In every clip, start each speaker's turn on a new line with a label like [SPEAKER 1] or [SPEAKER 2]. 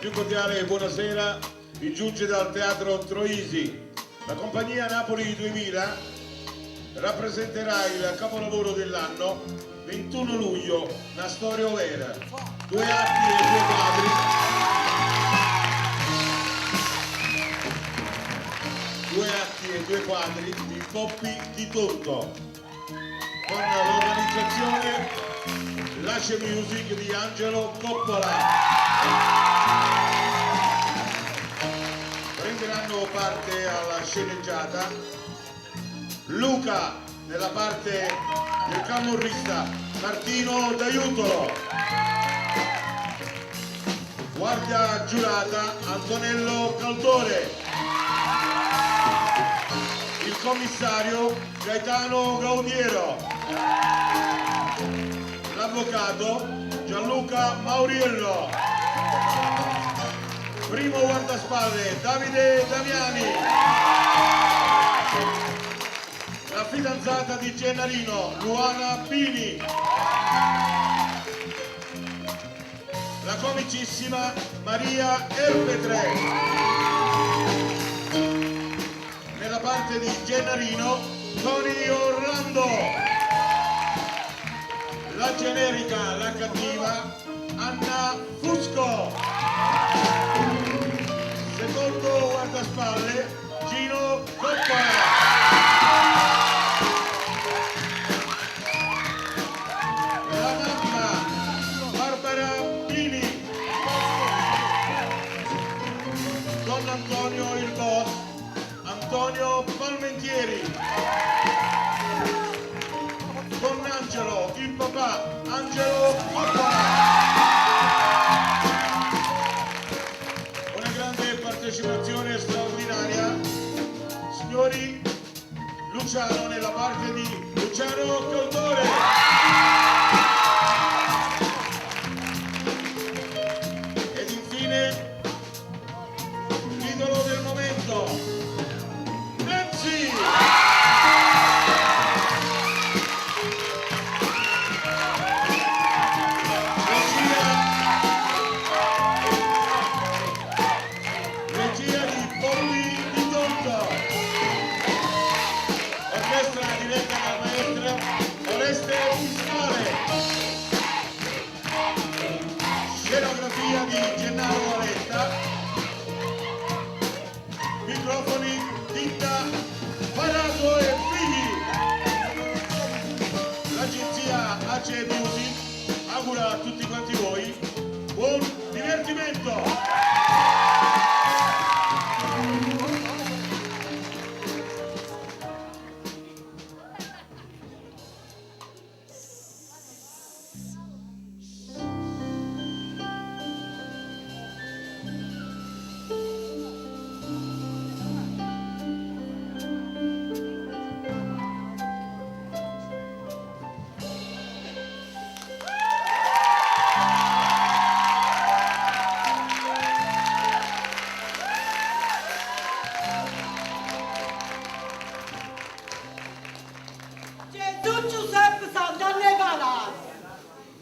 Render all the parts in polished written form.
[SPEAKER 1] più cordiale buonasera vi giunge dal Teatro Troisi. La compagnia Napoli 2000 rappresenterà il capolavoro dell'anno 21 luglio, una storia vera. Due atti e due quadri. Due atti e due quadri di Poppi di Tonto. Con l'organizzazione Lace Music di Angelo Coppola. Prenderanno parte alla sceneggiata Luca nella parte del camorrista Martino D'Aiutolo, guardia giurata Antonello Caldore, il commissario Gaetano Gaudiero, l'avvocato Gianluca Mauriello, primo guardaspalle Davide Damiani, la fidanzata di Gennarino Luana Pini, la comicissima Maria Erpetre, nella parte di Gennarino Tony Orlando, la generica, la cattiva Anna Fusco, secondo guardaspalle Gino Coppola. La mamma Barbara Pini, Don Antonio il boss, Antonio Palmentieri, Don Angelo il papà, Angelo Coppola. Una grande partecipazione straordinaria, signori, Luciano nella parte di Luciano Caldore. Ed infine l'idolo del momento, Nancy! Regia, regia di Poppi Di Tonto. Orchestra diretta dal maestro Oreste Fiscale. Scenografia di Gennaro Aletta. Microfoni Ditta Parato e Figli. L'agenzia AC Music augura a tutti quanti voi buon divertimento.
[SPEAKER 2] Gesù Giuseppe Sant'Anna 'e Palazzo,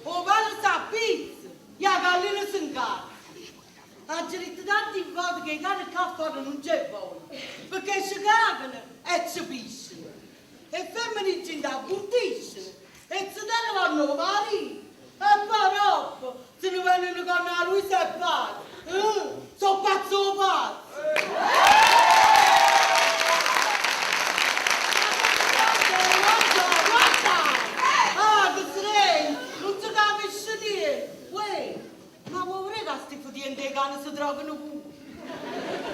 [SPEAKER 2] 'o pane s'appizza e 'a gallina s'incazza. Aggio ditto tanti vote che 'e cane ccà fora nun ce 'e voglio, pecché ce cacano e ce pisciano. E femmene dint' abburdisceno e zetelle vonno 'o marito e po' doppo se ne veneno con 'a Luisa e pazzo. Uh, so' pazzo 'o pazzo! Ah, che srei! Non si capisce niente! Uè, ma vuoi vedere che sti fetienti 'e cane si trovano pure?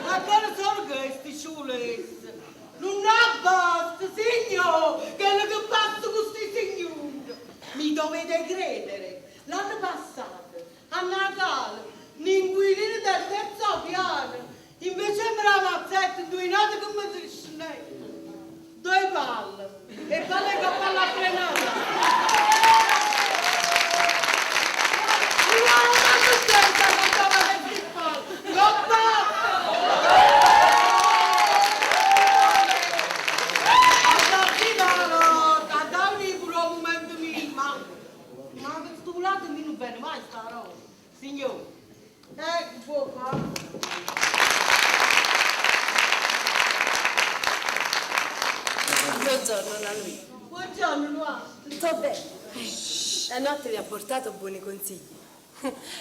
[SPEAKER 2] Ma che ne sono questi sciulessi? Nun abbasta, signor, quello che passa con questi signori! Mi dovete credere, l'anno passato, a Natale, l'inquilino del terzo piano, invece mi dà mazzetta, indovinate come si scende? Due palle, e palle che palla frenata! Signore, Eh, può fare.
[SPEAKER 3] Buongiorno, nonna Luì.
[SPEAKER 2] Buongiorno, Luà.
[SPEAKER 3] Tutto bene? La notte vi ha portato buoni consigli.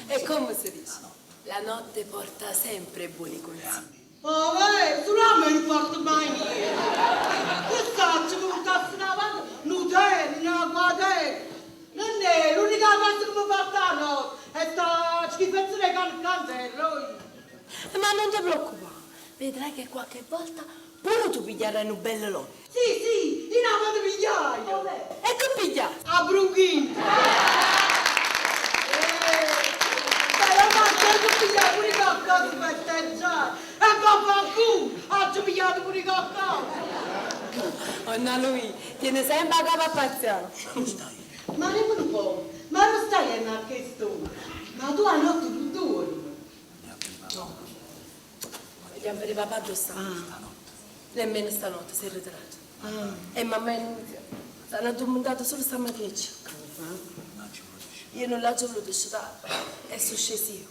[SPEAKER 3] E come si dice? La notte porta sempre buoni consigli.
[SPEAKER 2] Oh, vabbè, sulla me non porto mai niente. Che saccio che portassi in avanti? Non te, una guadagna. Non è l'unica cosa che mi porta la notte è sta schifezza dei can candello.
[SPEAKER 3] Ma non ti preoccupare, vedrai che qualche volta pure tu piglierai un bello lotto.
[SPEAKER 2] Sì, sì, in avanti pigliaio.
[SPEAKER 3] E che pigliai?
[SPEAKER 2] A Brughino. Però ma c'è pigliato pure qualcosa per festeggiare. E vaffanculo, ho pigliato pure qualcosa.
[SPEAKER 3] Nonna Luì, tiene sempre la capa a pazziare.
[SPEAKER 2] Ma dimmi un po', ma non stai a che sto? Ma tu a notte non dormi?
[SPEAKER 3] Vogliamo vedere papà dove sta. Nemmeno stanotte si è ritirato. E mamma è inutile. L'hanno addormentato solo stamattina alle 5. Io non l'ho voluto scetare. E sono sceso io.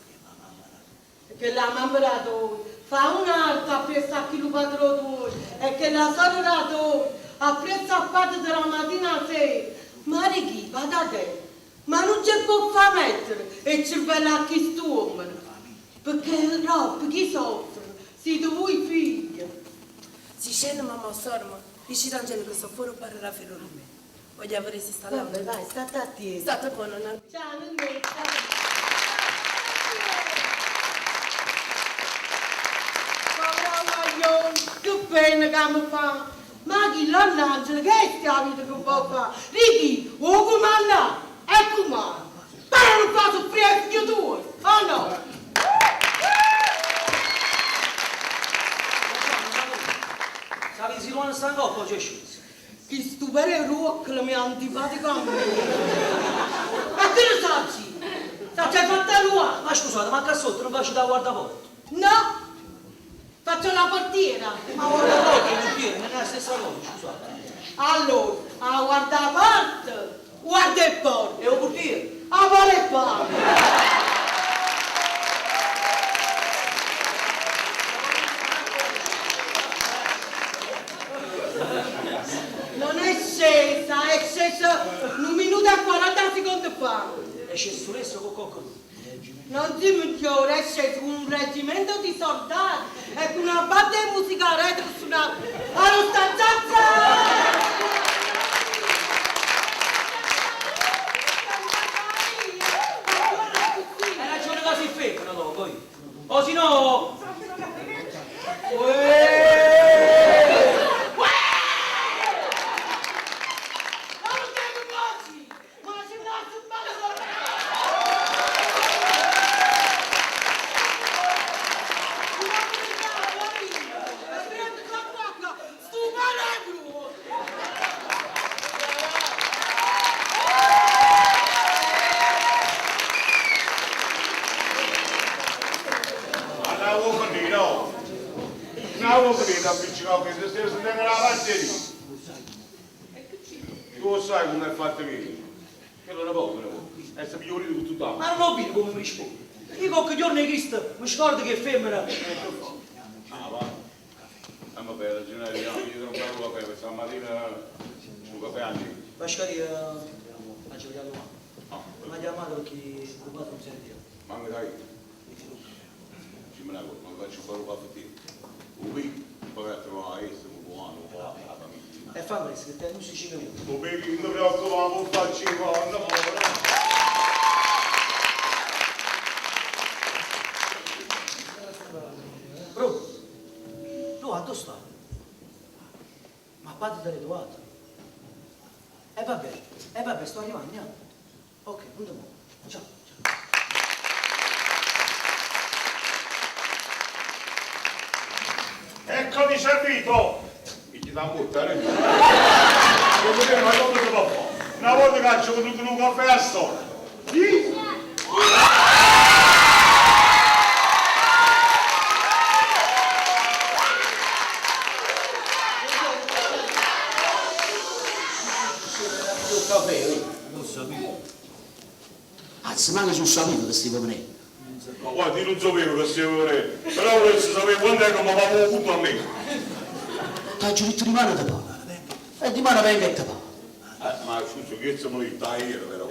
[SPEAKER 2] Che la mamma da tua fa un'altra appresso a chi lo padrone tuo e che la sorella tua appresso a padre della mattina a sera. Ma di chi? Va da te. Ma non c'è può far mettere il cervello a chi st'uomo. Perché troppo chi soffre? Siete voi figli.
[SPEAKER 3] Si scende mamma o sorma, dici ad Angelo che sto fuori per la ferrovia. Voglio avere si sta là.
[SPEAKER 2] Vabbè, vai, state attenti.
[SPEAKER 3] State buono, nonna.
[SPEAKER 2] Ciao, non è, ciao. Povera guaglione, che pena che mi fa. Ma chi l'Angelo, che è sta vita che può fare? Ricky, o comanda, e comanda. Però non fa soffrire il figlio tuo, o no?
[SPEAKER 4] Sa che si vuole stare in coppa oggi è sceso.
[SPEAKER 2] Che stupere ruoccola mi è antipatico a me. Ma che ne sai? Sa c'hai fatta l'uomo?
[SPEAKER 4] Ma scusate, ma qua sotto non faccio da guardaporta.
[SPEAKER 2] No, faccio la portiera.
[SPEAKER 4] Ma guardaporta e il piede, non è la stessa cosa, scusate.
[SPEAKER 2] Allora, a guarda parte, guarda e porta.
[SPEAKER 4] E un portiere?
[SPEAKER 2] A fare pane. Non è scesa, è scesa un minuto e 40 secondi fa.
[SPEAKER 4] È sceso sull'esso con cocco.
[SPEAKER 2] Non si migliora, è sceso con un reggimento di soldati e con una banda di musica retro su una... Allo stanzazza!
[SPEAKER 4] Hai ragione che si fermano dopo, io. O se no...
[SPEAKER 1] Andavo con lì, no? Andavo con lì da appiccicare che se stai sentendo la batteria. Tu lo sai come è fatto che. Quello era poco, era poco. È sempre migliore di tutto
[SPEAKER 4] Ma non ho capito come mi risponde. Io qualche giorno di Cristo mi scordo che è femmina.
[SPEAKER 1] Ah, va. Ah, vabbè, ragionare, io mi devo fare un caffè, questa mattina un caffè anche.
[SPEAKER 4] Pasquale, ha giocato male. Mi ha chiamato perché il padre non sentiva.
[SPEAKER 1] Manca dai. Ci me la ma faccio fare un caffettino. Un bevi, poi a trovare questo, un buono, un po' la famiglia.
[SPEAKER 4] E fammi che te non si ci minuti.
[SPEAKER 1] Un bevi, non mi preoccupo, non faccio quando
[SPEAKER 4] Pronto? No, dove sta? Ma padre te l'hai trovato? E vabbè, sto arrivando, andiamo. Ok, non ti muovo. Ciao, ciao.
[SPEAKER 1] Eccomi servito! Mi ti dà buttare? Come ma come si può fare? Una volta che ci ho voluto un caffè a sola. Sì?
[SPEAKER 5] Il caffè,
[SPEAKER 4] Non sapevo.
[SPEAKER 5] Anzi, manco sono saputo che stivo venendo.
[SPEAKER 1] Ma guarda, io non sapevo che stavo venendo, però volessi sapere quando è che mi pagano il conto a me.
[SPEAKER 4] T'aggio detto dimane te pago. E dimane vengo e te pago.
[SPEAKER 1] Ma scusa, che siamo lì da ieri però.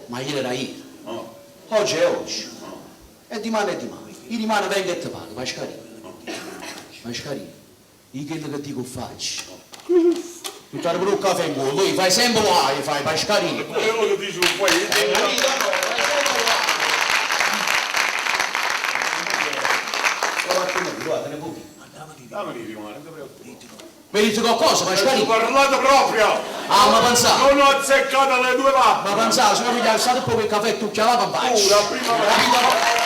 [SPEAKER 4] Ma ieri era ieri.
[SPEAKER 1] No.
[SPEAKER 4] Oggi è oggi. E dimane è dimane. Io dimane vengo e te pago, Pascalino. Pascalino, io quello che dico faccio. Tu ti pure un caffè in culo, tu fai sempre guai, fai Pascalino.
[SPEAKER 1] Quello che dici poi.
[SPEAKER 4] Guarda, ne pochi.
[SPEAKER 1] Dammi di rimane, non ti preoccupare.
[SPEAKER 4] Mi dici qualcosa,
[SPEAKER 1] Ho
[SPEAKER 4] Pascalino?
[SPEAKER 1] parlato proprio!
[SPEAKER 4] Ah, ma pensavo.
[SPEAKER 1] Non ho azzeccato le due parti!
[SPEAKER 4] Ma pensavo, se no mi alzato un po' il caffè e tu chiamava in faccia.
[SPEAKER 1] Tu, la prima volta.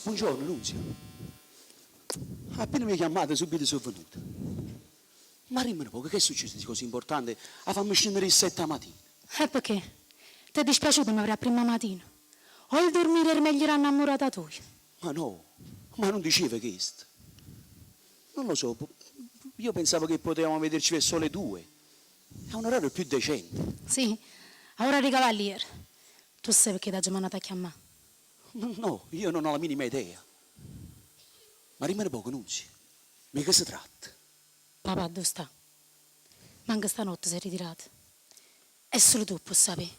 [SPEAKER 4] Buongiorno, Nunzio. Appena mi chiamate, subito sono venuto. Ma dimmi un po', che è successo di così importante a farmi scendere il 7 mattina?
[SPEAKER 6] E perché? Ti è dispiaciuto mi avrà prima mattina? O il dormire è meglio innamorata tua?
[SPEAKER 4] Ma no, ma non diceva questo. Non lo so, io pensavo che potevamo vederci per sole due. È un orario più decente.
[SPEAKER 6] Sì, ora di cavaliere. Tu sai perché ti ha mandato a chiamare?
[SPEAKER 4] No, io non ho la minima idea. Ma rimane poco, Nunzio. Ma che si tratta?
[SPEAKER 6] Papà, dove sta? Manca stanotte si è ritirato. E solo tu puoi sapere.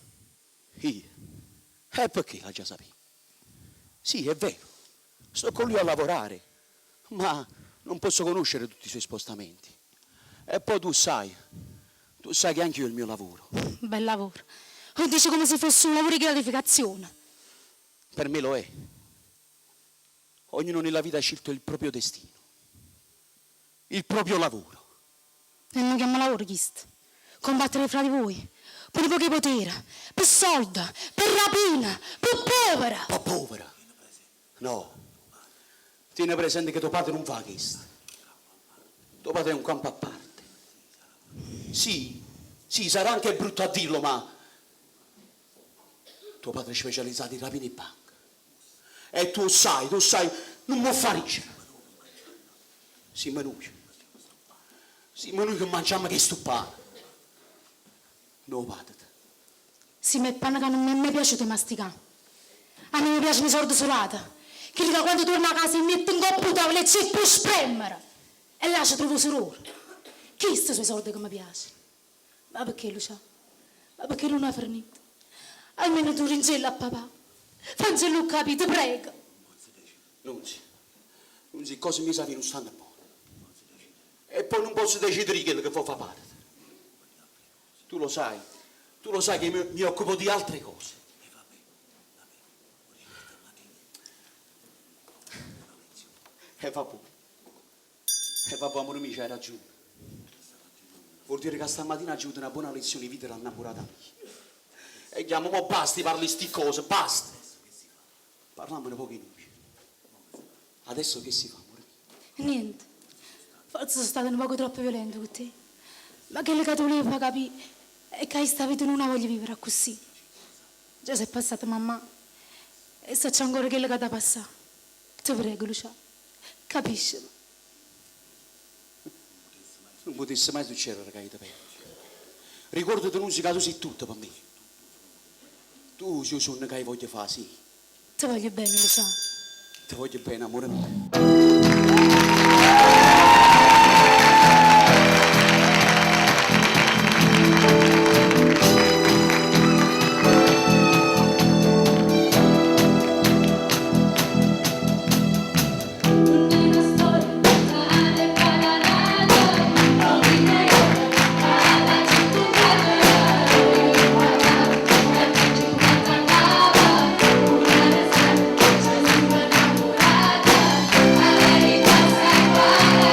[SPEAKER 4] Io? E perché la già sapevo? Sì, è vero. Sto con lui a lavorare, ma non posso conoscere tutti i suoi spostamenti. E poi tu sai che anche io ho il mio lavoro.
[SPEAKER 6] Bel lavoro. O dici come se fosse un lavoro di gratificazione.
[SPEAKER 4] Per me lo è. Ognuno nella vita ha scelto il proprio destino, il proprio lavoro.
[SPEAKER 6] E non chiama lavoro questo. Combattere fra di voi, per pochi potere, per soldi, per rapina, per povera.
[SPEAKER 4] Ma povera? No. Tieni presente che tuo padre non fa questo. Tuo padre è un campo a parte. Sì, sì, sarà anche brutto a dirlo, ma tuo padre è specializzato in rapina e banca. E tu sai, non può fare ridere. Siamo noi. Siamo noi che mangiamo questo pane. No, padre.
[SPEAKER 6] Sì, ma il pane che non mi è piaciuto masticare. A me mi piace mi sordo solata. Che da quando torno a casa mi metto in coppa tavola e c'è più spremere. E là ci trovo solo. Chi sono i soldi che mi piace? Ma perché Lucia? Ma perché non ha finito? Almeno tu ringella a papà. Fancelo capire, ti prego.
[SPEAKER 4] Nunzio, Nunzio, cose mi sa che non stanno buone. E poi non posso decidere quello che fa parte. Tu lo sai, tu lo sai che mi, mi occupo di altre cose. E vabbè, e vabbè, amore mio, c'hai ragione. Vuol dire che stamattina ho avuto una buona lezione di vita innamorata mia. E chiamo, ma basti parli sti cose, basta. Parliamone poco noi. Adesso che si fa, amore mio?
[SPEAKER 6] Niente. Forse sono stata un poco troppo violenta con te. Ma quello che ti volevo far capire è che questa vita non la voglio vivere così. Già si è passata mamma e so c'è ancora quello che da passare. Ti prego, Lucia, capiscimi.
[SPEAKER 4] Non potesse mai succedere che io te penso. Ricordati non si che tu sei tutto per me. Tu sei il sogno che voglio fare, sì.
[SPEAKER 6] Ti voglio bene, Lucia.
[SPEAKER 4] Ti voglio bene, amore mio.
[SPEAKER 7] Una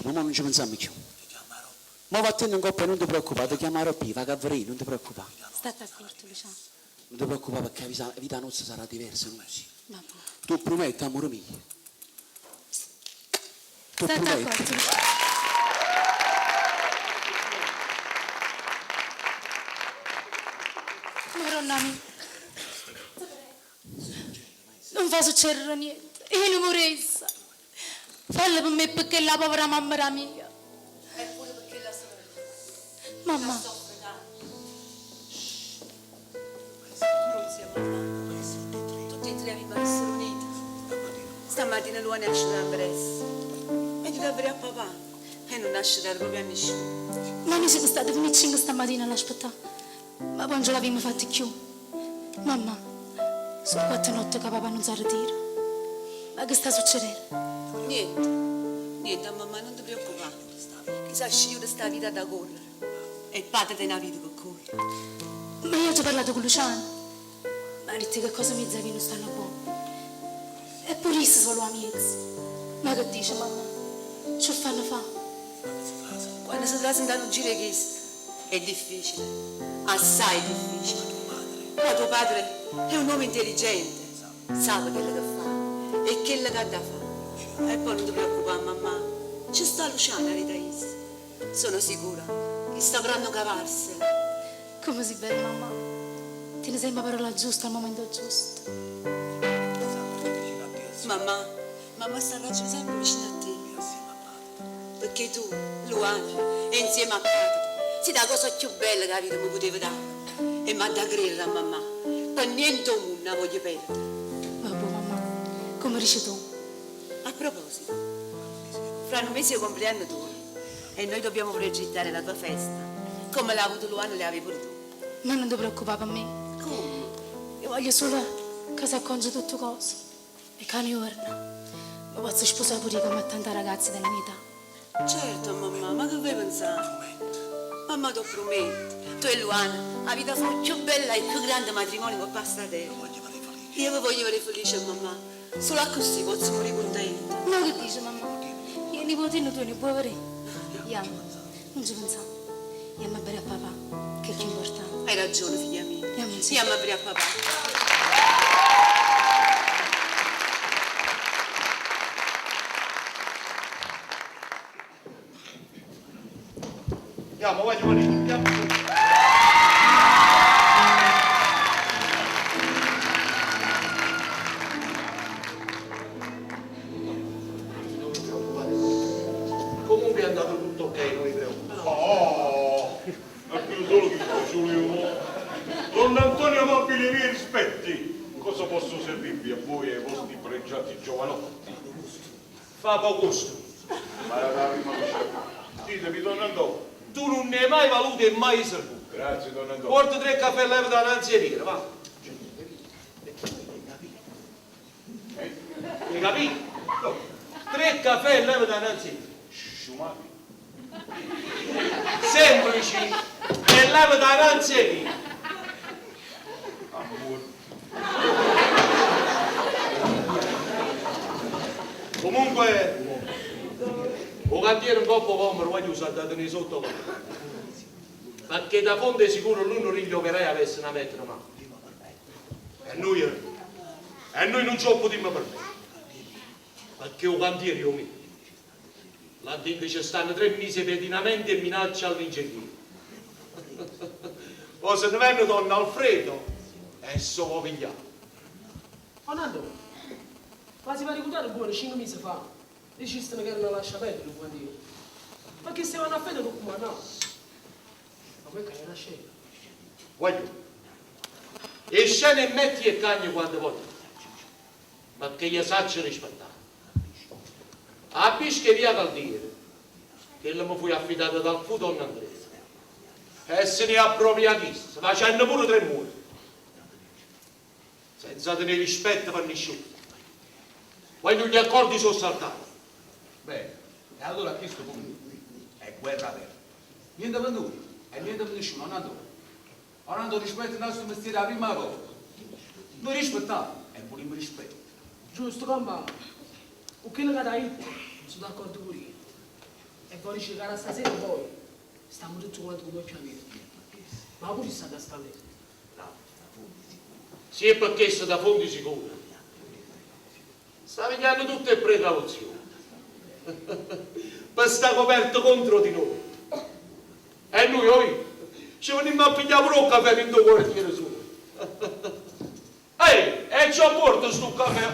[SPEAKER 5] Ma mo nun ce pensammo cchiù. Mo vattenne 'ncoppa e nun te preoccupà, te chiammo aropp' io, vaco a verè, nun te preoccupà.
[SPEAKER 6] Statte accorto, Luciano.
[SPEAKER 5] Nun te preoccupà pecché 'a vita 'a vita nosta sarà diversa, Nunzia.
[SPEAKER 6] Va buono.
[SPEAKER 5] T' 'o prumetto, amore mio. T' 'o
[SPEAKER 6] Statte
[SPEAKER 5] prumetto.
[SPEAKER 6] accorto, Luciano. Maronna mia. Te prego. Nun fa succedere niente. Io nun muresse. Fallo pe' me e pe' chella povera mamma d' 'a mia.
[SPEAKER 2] E pure pe' chella sorella.
[SPEAKER 6] Mamma.
[SPEAKER 2] Ca soffre tanto. Nunzia, mamma. Tutte e tre avimma essere unite. Stammatina Luana è asciuta ambressa. È ghiuta a verè a papà e nun ha scetato proprio a nisciuno.
[SPEAKER 6] Ma nuje simme state fino 'e cinche stammatina a l'aspettà. Ma po' nun ce l'avimmo fatta cchiù. Mamma, so' quatte notte ca papà nun s'arretira. Ma che sta succedenno?
[SPEAKER 2] Niente, niente, a mammà nun te preoccupà. Chi s'ha scigliuto sta vita adda correre. E padre tene 'a vita pe correre.
[SPEAKER 6] Ma io aggio parlato cu Luciano. M'ha ditto che cose miez 'a via nun stanno bone. E pure isso se vo luà 'a miezo. Ma che dice mammà? Ce 'o fanno fà?
[SPEAKER 2] Quanno se trase 'int'a nu giro 'e chisto è difficile, assai difficile. Ma tuo padre è un uomo intelligente, sape chello che fa e chello che adda fà. E poi nun te preoccupà mammà, ce sta Luciano aret a isso. Sono sicura che sapranno cavarsela.
[SPEAKER 6] Comme si bella mammà. Tiene sempe 'a parola giusta al momento giusto.
[SPEAKER 2] Mammà, mammà starraggio sempe vicino a te. Pecché tu, Luana, e insieme a pàtete, site 'a cosa cchiù bella ca 'a vita me puteva dà. E m'adda credere a mammà, pe niente 'o munno 'a voglio perdere.
[SPEAKER 6] Vabbuò mammà, comme dice tu.
[SPEAKER 2] A proposito, fra nu mese è 'o compleanno tuo e noi dobbiamo progettare la tua festa, comme l'ha avuto Luana l'he avè pure tu.
[SPEAKER 6] Ma nun te preoccupà pe me.
[SPEAKER 2] Comme?
[SPEAKER 6] Io voglio sulo ca s'acconcia tutto cosa e ca nu juorno me pozzo spusà pure io comme a tanta ragazze della mia età.
[SPEAKER 2] Certo mammà, ma che vuoi pensà? Mammà t'ho prumetto, tu e Luana avita fà 'o cchiù bello e cchiù grande matrimonio 'ncopp' 'a sta terra. Io ve voglio vedè felice a mammà, sulo accussì pozzo murì cuntenta.
[SPEAKER 6] Ma che dice mammà? Io 'e nipotino tuoje nun 'e può vedè? Jammo, nun ce penzà. Jammo a vedè a papà, che è cchiù importante.
[SPEAKER 2] Hai ragione figlia mia.
[SPEAKER 6] Jammo insieme.
[SPEAKER 2] Jammo a vedè a papà.
[SPEAKER 7] Jammo, vai Giovannino, jammo.
[SPEAKER 8] Non vi preoccupate. Comunque è andato tutto ok, non vi preoccupate.
[SPEAKER 1] Oh, ma più solo che Giulio. Don Antonio Mobili, i miei rispetti. Cosa posso servirvi a voi e ai vostri pregiati giovanotti?
[SPEAKER 8] Fa poco gusto.
[SPEAKER 1] Ma la prima Ditemi, don Antonio.
[SPEAKER 8] Tu nun ne hai mai valuto e mai servuto.
[SPEAKER 1] Grazie, don Antonio.
[SPEAKER 8] Porta tre caffè e leva da nanzi va. Hai capito? No. Tre caffè e leva da nanzi.
[SPEAKER 1] Sciumati.
[SPEAKER 8] Semplici e leva da nanzi.
[SPEAKER 1] Amore.
[SPEAKER 8] Comunque, 'o cantiere 'ncopp' 'o Vommero voglio usare da tenere sotto Perché da fonte sicuro l'uno degli operai avesse una mettere mano. E noi, e noi non ce lo potremmo permettere. Perché 'o cantiere è 'o mio. Là dentro ci stanno tre mesi di pedinamento e minaccia all'ingegnere. Poi se ne venne don Alfredo e se lo pigliava.
[SPEAKER 9] Oh Nando, ma si va ricordare buono 5 mesi fa? Diciste che erano lascia perdere il cantiere. Ma che se vanno a fede con comandare? Ma quella è una scena.
[SPEAKER 8] Voglio. E scene e metti e cagni quando voglio. Ma che gli saccia rispettare. A Pische via Caldiere, che mi fu affidata dal fu Don Andrea. E se ne è appropriatissimo, facendo pure tre muri. Senza tenere rispetto per nessuno. Voglio gli accordi sono saltati.
[SPEAKER 10] Bene, e allora a questo punto è guerra aperta. Niente per noi e niente per nessuno, non andò. Ora rispetto il nostro mestiere la prima cosa. Noi rispettiamo e vogliamo rispetto.
[SPEAKER 9] Giusto, compà. O quello che hai detto, sono d'accordo pure io. E voglio dicere che da stasera in poi stiamo tutti quanti con l'occhio aperto. Ma pure sta da sta allerta.
[SPEAKER 8] Se è perché sta da fondi sicuri. Sta pigliando tutte le precauzioni. Per sta coperto contro di noi. E noi, oi, ci veniamo a pigliare pure un caffè in tuo quartiere suo. Ehi, e ci porto sto caffè.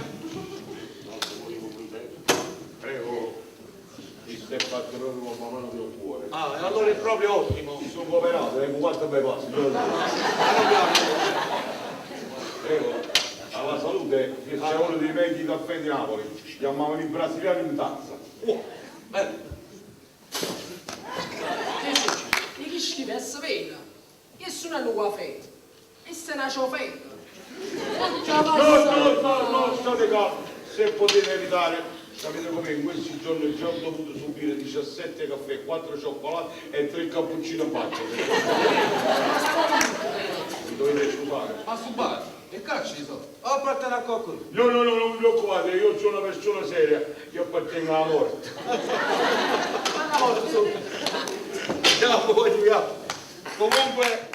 [SPEAKER 1] Prego, ti stai fatto proprio con la mano del cuore.
[SPEAKER 8] Ah, e allora è proprio ottimo.
[SPEAKER 1] Sono cooperato, vengo quattro bei passi. Prego, alla salute, che c'è uno dei meglio caffè di Napoli. Chiamavano i brasiliani in tazza.
[SPEAKER 8] Oh, bello.
[SPEAKER 9] Che succede? E chi scrive è vero? Che sono la fede? E se ne c'ho fede?
[SPEAKER 1] No, no, no, no, state calmi. Se potete evitare, sapete com'è, in questi giorni già ho dovuto subire 17 caffè, 4 cioccolati e 3 cappuccino in faccia. Mi dovete scusare.
[SPEAKER 10] Ma su bar, e cacci di soldi. O appartiene a qualcuno.
[SPEAKER 1] No, no, no, non vi preoccupate, io sono una persona seria, io appartengo alla morte.
[SPEAKER 10] Andiamo, vogliamo. Comunque...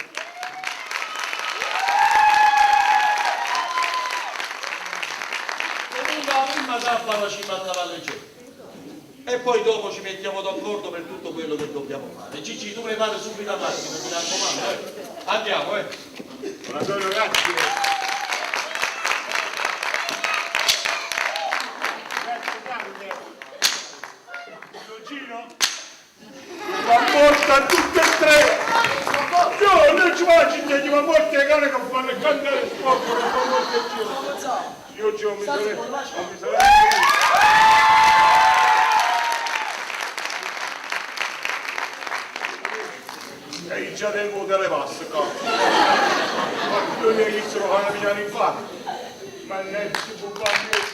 [SPEAKER 8] Comunque la prima tappa la cima a cavalleggero. E poi dopo ci mettiamo d'accordo per tutto quello che dobbiamo fare. Gigi, tu prepara subito la macchina, mi raccomando. Eh. Andiamo, eh.
[SPEAKER 1] Buongiorno, grazie. Grazie grande. Gino? Ma morta tutte e tre! No, non ci faccio, ma morte le cane che fanno il cantare sporco, che fanno morte il giro. Io ci ho mi sarei, non mi sarei. E io già tengo delle passe qua. Ma non è che se lo fanno pigliare in fatto. Ma ne si può fare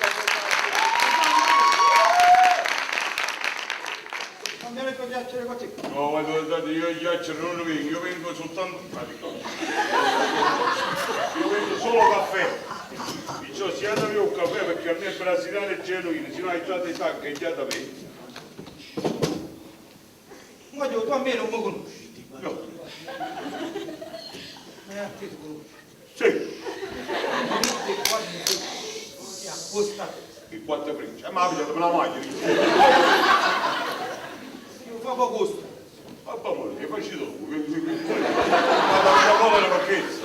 [SPEAKER 4] Non mi avete piacere con te.
[SPEAKER 1] No, guardate, io gli chiacchiere non vengo, io vengo soltanto... Io vengo solo caffè. Dicevo, siatemi un caffè perché a me è brasiliano e genuino, se no hai già dei tacchi e già da me.
[SPEAKER 4] Ma io tu a me non mi conosci.
[SPEAKER 1] No.
[SPEAKER 4] Ma a te ti conosci.
[SPEAKER 1] Sì.
[SPEAKER 4] Mi metti qua ti accosta.
[SPEAKER 1] Il quattro frecce. Ma abbiamo la macchina.
[SPEAKER 4] Io fa poco costo.
[SPEAKER 1] Ma amore, che facci dopo? Ma la povera racchezza.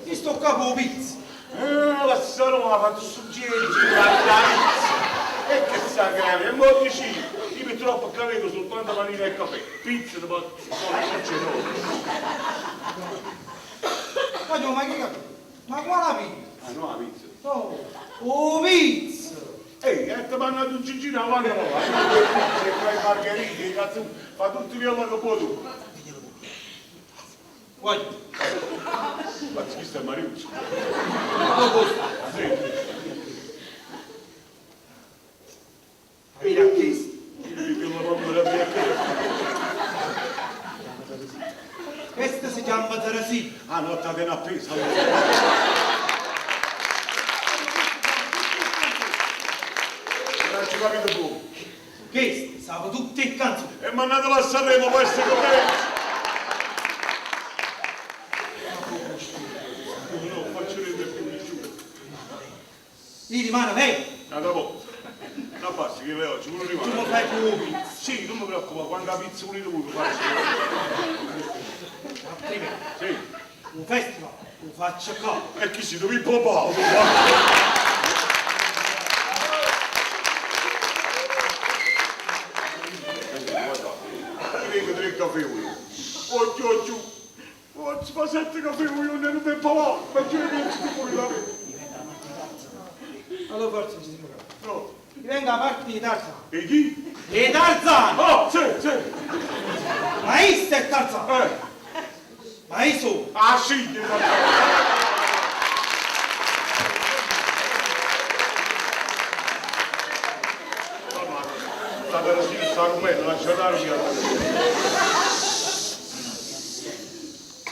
[SPEAKER 4] Io sto capo pizza.
[SPEAKER 1] La sono ha fatto su la pizza. E che sa grave, e mo dici, io mi troppo cavevo soltanto vaniglia e caffè. Pizza dopo non c'è no.
[SPEAKER 4] Ma io, ma che capo? Ma qua la pizza?
[SPEAKER 1] Ah no, la pizza.
[SPEAKER 4] No, oh pizza!
[SPEAKER 1] Ehi, e ti mandato un gigino avanti no, se fai margherite, cazzo, fa tutto quello che puoi tu.
[SPEAKER 4] Guarda.
[SPEAKER 1] Ma questo è Mariuccio. Sì.
[SPEAKER 4] Mira questo. Questa si chiama Teresina.
[SPEAKER 1] Ah, no, state appesa. Non ci capito tu.
[SPEAKER 4] Questa sa tutte le canzoni.
[SPEAKER 1] E mandatela a Sanremo, può essere con me. No, faccio vedere più di giù.
[SPEAKER 4] Gli rimane bene.
[SPEAKER 1] Una volta. Non basta che le oggi, uno rimane.
[SPEAKER 4] Tu mi fai più pizza.
[SPEAKER 1] Sì, non mi preoccupo, quando la pizza volete voi faccio. Sì.
[SPEAKER 4] Un festival, lo faccio qua.
[SPEAKER 1] E chi si dove papà? Io vengo tre caffè io. Occhio, occhio. Oh, si fa sette caffè io, non mi papà. Ma io non ci puoi la
[SPEAKER 4] Allora forse ci siamo capiti.
[SPEAKER 1] No.
[SPEAKER 4] Mi venga a parte di Tarzan.
[SPEAKER 1] E chi?
[SPEAKER 4] E Tarzan!
[SPEAKER 1] Oh, sì, sì.
[SPEAKER 4] Ma questo è Tarzan!
[SPEAKER 1] Eh.
[SPEAKER 4] Ma io sono!
[SPEAKER 1] Ah, sì, di Tarzan. Sta per sta con me, non lascia dare via.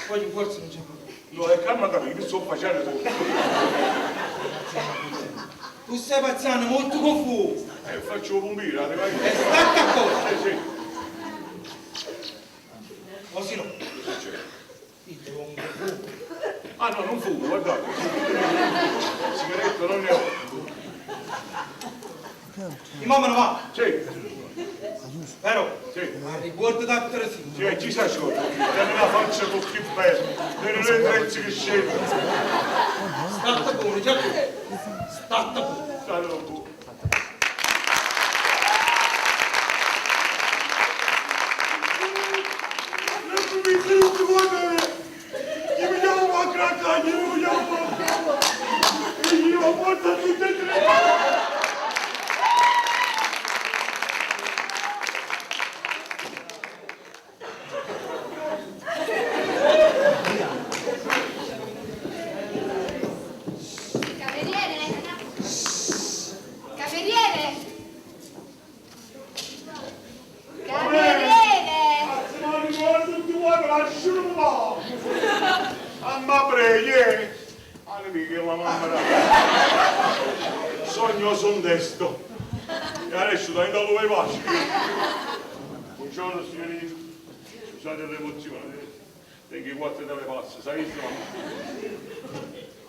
[SPEAKER 4] Voglio forse non c'è problema.
[SPEAKER 1] No, è calma da me, mi sto facendo tutto.
[SPEAKER 4] Tu stai pazzando molto confuso.
[SPEAKER 1] Eh, faccio 'o pompiere, arriva io.
[SPEAKER 10] E statte accorto!
[SPEAKER 1] Sì, sì.
[SPEAKER 10] O si no?
[SPEAKER 1] Che c'è?
[SPEAKER 10] Io te lo fumo.
[SPEAKER 1] Ah no, non fumo, guardate. Sigaretta non ne ho.
[SPEAKER 10] I mamma ne va.
[SPEAKER 1] Sì.
[SPEAKER 10] Però,
[SPEAKER 1] Sì.
[SPEAKER 10] ma riguardo da sì.
[SPEAKER 1] Sì, ci sa scordo. Tiene la faccia con più bella. Tiene le trecce che scendono.
[SPEAKER 10] Statte buono, già tu. Statte buono.
[SPEAKER 1] Statte buono.
[SPEAKER 7] Cameriere? Cameriere? Cameriere?
[SPEAKER 1] Ma ricordo tutti quanti, lascialo là! Amma preghi! Ah, mica la mamma da. Sogno son desto. E adesso dai da dove faccio? Buongiorno signorino. Scusate l'emozione. Tengo i quattro delle passe, sai visto?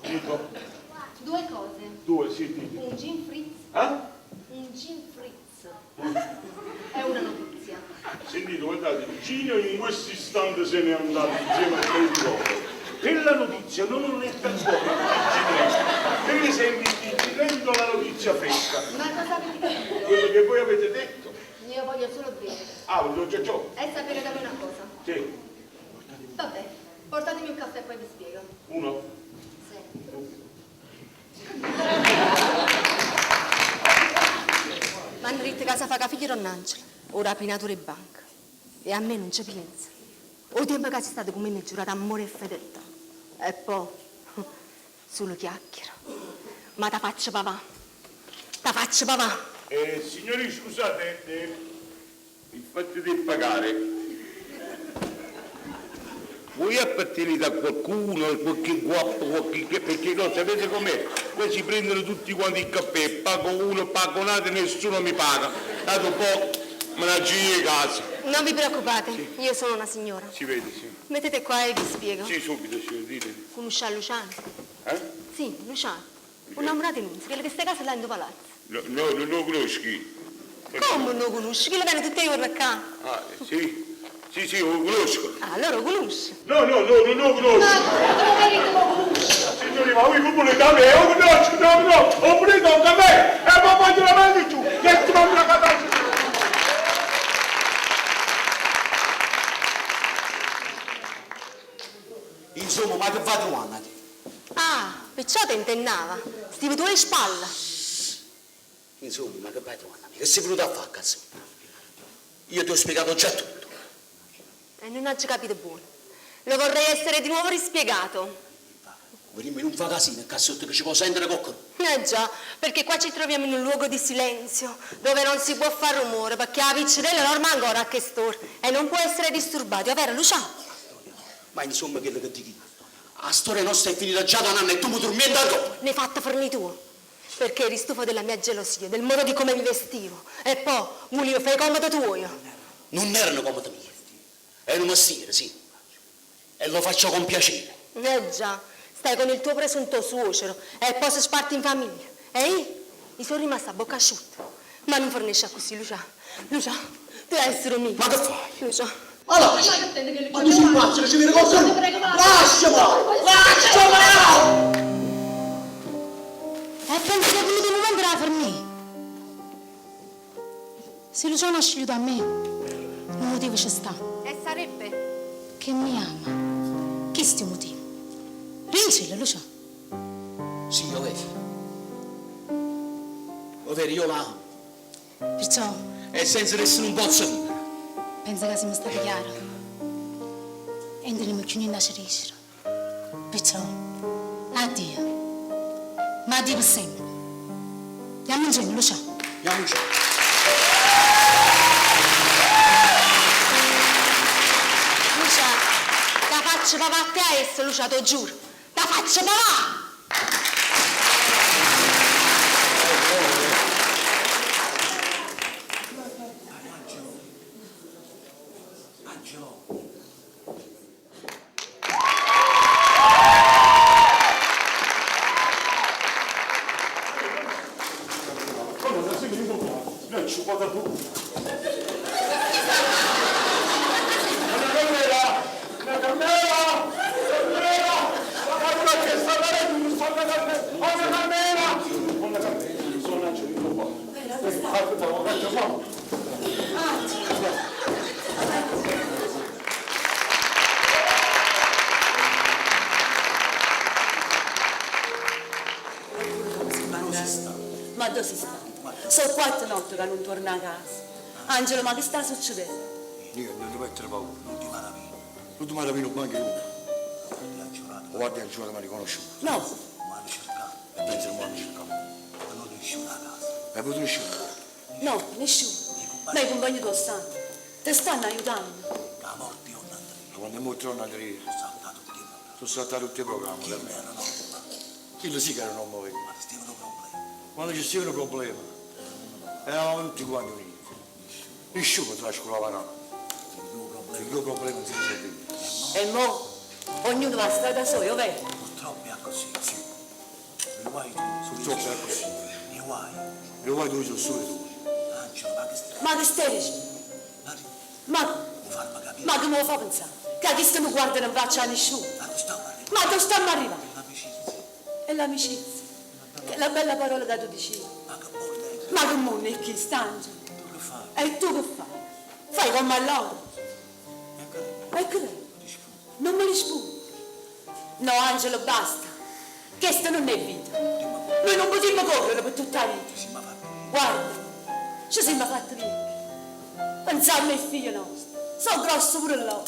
[SPEAKER 1] Dico,
[SPEAKER 7] Due cose.
[SPEAKER 1] due, sì, dite.
[SPEAKER 7] Un gin fritz.
[SPEAKER 1] Eh?
[SPEAKER 7] Un gin fritz. È una notizia.
[SPEAKER 1] Sentite, guardate, Gino in questo istante se n'è andato insieme a quelli di loro. Per la notizia non ho letta ancora il TG3. Per esempio, il TG rendo la notizia fresca.
[SPEAKER 7] Ma cosa avete capito?
[SPEAKER 1] Quello che voi avete detto.
[SPEAKER 7] Io voglio solo bere.
[SPEAKER 1] Ah, voglio già ciò.
[SPEAKER 7] E sapere da me una cosa.
[SPEAKER 1] Sì,
[SPEAKER 7] Vabbè, portatemi un caffè e poi vi spiego.
[SPEAKER 1] uno.
[SPEAKER 7] Sì. Mi hanno detto che si fa che figlio Don Angelo, o rapinatore in banca. E a me non ci pensa. O tempo che c'è stato con me mi ha giurato amore e fedeltà. E poi, solo chiacchiera. Ma ta faccio papà. Ta faccio papà.
[SPEAKER 1] Signori, scusate, il fatto di pagare. Voi appartenete a qualcuno, qualche guappo, qualche... perché no, sapete com'è? Questi prendono tutti quanti il caffè, pago uno, pago un altro e nessuno mi paga. Dato un po' me la giro di casa.
[SPEAKER 7] Non vi preoccupate, io sono una signora.
[SPEAKER 1] Si vede, sì.
[SPEAKER 7] Mettete qua e vi spiego.
[SPEAKER 1] Sì, subito, sì, dite.
[SPEAKER 7] Conosce a Luciano?
[SPEAKER 1] Eh?
[SPEAKER 7] Sì, Luciano. Un innamorato di Nunzio, quello che sta a casa là in due palazzi.
[SPEAKER 1] No, no, non lo conosci.
[SPEAKER 7] Come non lo conosci? Quello viene tutti i giorni qua.
[SPEAKER 1] Ah, sì? Sì, sì, lo conosco.
[SPEAKER 7] Ah, allora lo conosci.
[SPEAKER 1] No, no, no, non lo conosco.
[SPEAKER 6] Ma come che lo conosci?
[SPEAKER 1] Signori, ma voi come volete da me? Lo conosco, no, no, ho preso da me! E ma voglio la mano giù! Che ti mando la catasta!
[SPEAKER 5] Insomma, ma che va trovando?
[SPEAKER 7] Ah, perciò ti intennava. Stivi tu le spalle.
[SPEAKER 5] Insomma, ma che vai trovando? Che sei venuto a fare, cazzo? Io ti ho spiegato già tutto.
[SPEAKER 7] E non ho capito buono. Lo vorrei essere di nuovo rispiegato.
[SPEAKER 5] Dimmi, non fa casino, cazzotto, che ci può sentire qualcuno.
[SPEAKER 7] Eh già, perché qua ci troviamo in un luogo di silenzio, dove non si può fare rumore, perché la piccerella norma ancora a che store e non può essere disturbato, vero Luciano?
[SPEAKER 5] Ma insomma, quello che dico io. La storia nostra è finita già da un anno e tu mi tormenti ancora.
[SPEAKER 7] Ne hai fatta fornitura, perché eri stufo della mia gelosia, del modo di come mi vestivo. E poi, volevo fare comodo tuo.
[SPEAKER 5] Non erano comodi miei. È un mestiere, sì. E lo faccio con piacere.
[SPEAKER 7] Eh già, stai con il tuo presunto suocero e poi si sparti in famiglia. E io? Mi sono rimasta a bocca asciutta. Ma non fornisce così, Lucia. Lucia, tu devi essere mio.
[SPEAKER 5] Ma che fai?
[SPEAKER 7] Lucia.
[SPEAKER 5] Ma lascia! Ma tu sei pazzo che ci viene con Lasciamela! Lasciamela!
[SPEAKER 6] E penso che è venuto il momento della fermì. Se Luciano ha scelto a me, un motivo ci sta.
[SPEAKER 7] E sarebbe?
[SPEAKER 6] Che mi ama. Che sti motivo? Rincilla, Luciano.
[SPEAKER 5] Sì, lo vero. Lo vero, io la amo.
[SPEAKER 6] Perciò
[SPEAKER 5] E senza nessuno non posso vivere.
[SPEAKER 6] penso che siamo stati chiari. E non teniamo più niente da dicere. Perciò, addio. Ma addio per sempre. Andiamo insieme, Luciano.
[SPEAKER 5] Andiamo insieme.
[SPEAKER 7] Lucia, la faccio papà a te adesso, Lucia, te lo giuro. La faccio papà!
[SPEAKER 2] Ma addò si stato? So' quatte notte ca nun tuorne 'a casa. Angelo, ma che sta succedendo?
[SPEAKER 11] Niente, nun te mettere paura. L'ultima rapina. L'ultima rapina 'o banco 'e Roma. 'O guardia giurato m'ha riconosciuto.
[SPEAKER 2] No!
[SPEAKER 11] E penso che m'hanno cercato. È venuto nisciuno 'a casa. È venuto nisciuno?
[SPEAKER 2] No, nisciuno. Ma 'e cumpagne tuoi stanno. Te stanno aiutanno.
[SPEAKER 11] Da quando è morto nonno Andrea. Sono saltati tutti i programmi. Chillo sì che era un uomo vero. Quando ci stevano problemi, eravamo tutti quanti uniti. Nisciuno trascurava n'ato. Il tuo problema non si risolveva.
[SPEAKER 2] E mo' ognuno va 'a strada soja, overo?
[SPEAKER 11] Purtroppo è così. Sì. Purtroppo è così. I guai tuoi sono solo tuoi.
[SPEAKER 2] Ma che stai dicendo? Ma, ma che me lo fa pensare? Che chisto non guarda in faccia a nessuno. Ma dove stiamo arrivando? E l'amicizia. Che la bella parola che tu dicevi. Ma che mondo è chisto, Angelo? E tu che fai? Fai come loro. E che? Non mi rispondi. No, Angelo, basta. Questa non è vita. Noi non possiamo correre per tutta la vita. Guarda, ci siamo fatti vecchi. Pensiamo ai figli nostri. Sono grossi pure loro.